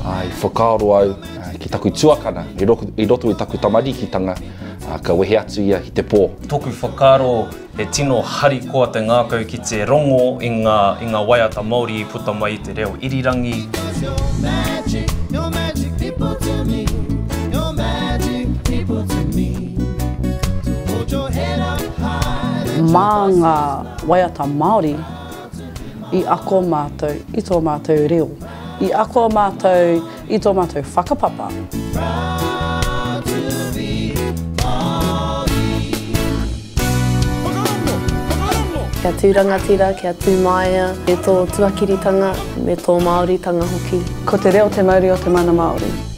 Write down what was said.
I whakaaro au ki taku tuakana i roto i taku tamarikitanga, ka wehe atu ia ki te pō. Toku whakaaro he tino harikoa te ngākau ki te rongo i ngā, i ngā waiata Māori i puta mai i te reo irirangi. Mā ngā waiata Māori i ako mātou i tō mātou reo, i ako mātou i tō mātou whakapapa. Kia tū rangatira, kia tū māia me tō tuakiritanga, me tō Māoritanga hoki. Ko te reo te mauri o te mana Māori.